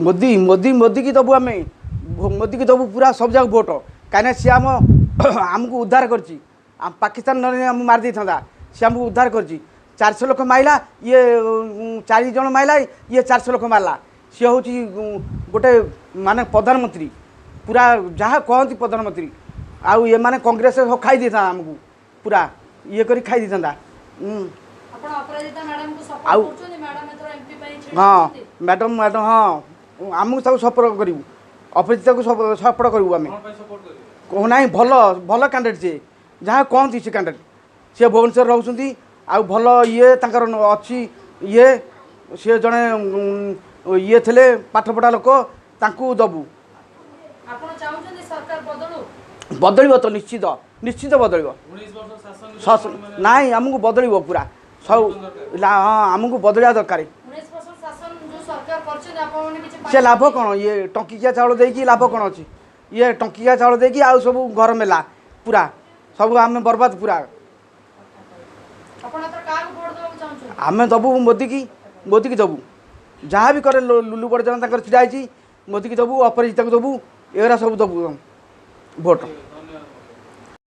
ମୋଦି ମୋଦି ମୋଦିକି ଦେବୁ ଆମେ, ମୋଦିକି ଦେବୁ ପୁରା ସବୁ ଯାକ ଭୋଟ। କାହିଁକିନା ସିଏ ଆମକୁ ଉଦ୍ଧାର କରିଛି। ପାକିସ୍ତାନ ନହେଲେ ଆମକୁ ମାରି ଦେଇଥାନ୍ତା, ସିଏ ଆମକୁ ଉଦ୍ଧାର କରିଛି। 400 ଲୋକ ମାଇଲା ଇଏ, 4 ଜଣ ମାଇଲା ଇଏ, 400 ଲୋକ ମାରିଲା। ସିଏ ହେଉଛି ଗୋଟେ ମାନେ ପ୍ରଧାନମନ୍ତ୍ରୀ ପୁରା, ଯାହା କହନ୍ତି ପ୍ରଧାନମନ୍ତ୍ରୀ। ଆଉ ଏମାନେ କଂଗ୍ରେସ ଖାଇ ଦେଇଥାନ୍ତା ଆମକୁ, ପୁରା ଇଏ କରି ଖାଇ ଦେଇଥାନ୍ତା। ଆଉ ହଁ ମ୍ୟାଡ଼ାମ୍, ମ୍ୟାଡ଼ାମ୍ ହଁ, ଆମକୁ ତାକୁ ସପୋର୍ଟ କରିବୁ, ଅପରାଜିତାକୁ ସପୋର୍ଟ କରିବୁ ଆମେ। ନାହିଁ, ଭଲ ଭଲ କ୍ୟାଣ୍ଡିଡେଟ୍ ସିଏ, ଯାହା କହନ୍ତି ସେ କ୍ୟାଣ୍ଡିଡେଟ୍। ସିଏ ଭୁବନେଶ୍ୱର ରହୁଛନ୍ତି ଆଉ ଭଲ ଇଏ ତାଙ୍କର ଅଛି ଇଏ। ସିଏ ଜଣେ ଇଏ ଥିଲେ, ପାଠପଢ଼ା ଲୋକ, ତାଙ୍କୁ ଦେବୁ। ବଦଳିବ ତ ନିଶ୍ଚିତ, ନିଶ୍ଚିତ ବଦଳିବ। ନାଇଁ, ଆମକୁ ବଦଳିବ ପୁରା ସବୁ। ହଁ, ଆମକୁ ବଦଳିବା ଦରକାର। ସେ ଲାଭ କ'ଣ? ଇଏ ଟଙ୍କିକିଆ ଚାଉଳ ଦେଇକି ଲାଭ କ'ଣ ଅଛି? ଇଏ ଟଙ୍କିକିଆ ଚାଉଳ ଦେଇକି ଆଉ ସବୁ ଘର ମେଲା ପୁରା, ସବୁ ଆମେ ବର୍ବାଦ ପୁରା। ଆମେ ଦେବୁ ମୋଦିକି, ମୋଦିକି ଦେବୁ। ଯାହା ବି କରେ, ଲୁଲୁ ବଡ଼ଜନ ତାଙ୍କର ଛିଡ଼ା ହେଇଛି, ମୋଦିକି ଦେବୁ, ଅପରାଜିତାକୁ ଦେବୁ, ଏଗୁଡ଼ା ସବୁ ଦେବୁ ଭୋଟ।